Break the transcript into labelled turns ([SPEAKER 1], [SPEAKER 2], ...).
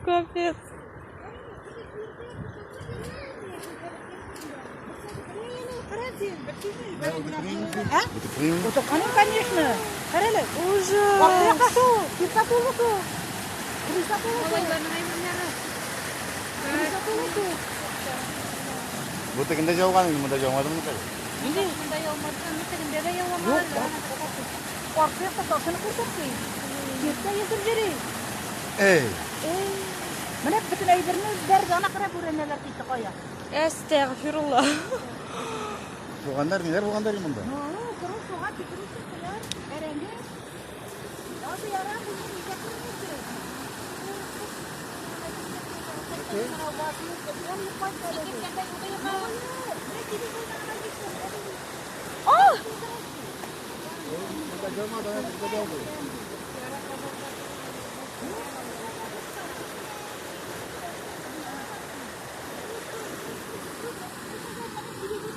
[SPEAKER 1] Капец.
[SPEAKER 2] А? Утыканым, конечно. Карале.
[SPEAKER 1] Ужас.
[SPEAKER 2] Акты су, кирта тулы су. Крыша тулы су. Крыша тулы су.
[SPEAKER 3] Бу тегендә яуган инде, монда яумадымы әле?
[SPEAKER 4] Монда яумады, тегендә дә яумады.
[SPEAKER 2] Арты якта ташыны күрсәтте. Киртә йөзеп йөри.
[SPEAKER 3] Эй,
[SPEAKER 2] Эй, менә бөтен әйберне бәрде, ана карап бүрәнәләр китте кая.
[SPEAKER 1] Әстәгъфирулла.
[SPEAKER 3] Суганнар ниләр булгандар инде монда?
[SPEAKER 2] Ну, коры суга китерүче кыяр, бәрәңге. Азы яра, бу нигә күрмисез?
[SPEAKER 3] Монда яумады, монда яуды.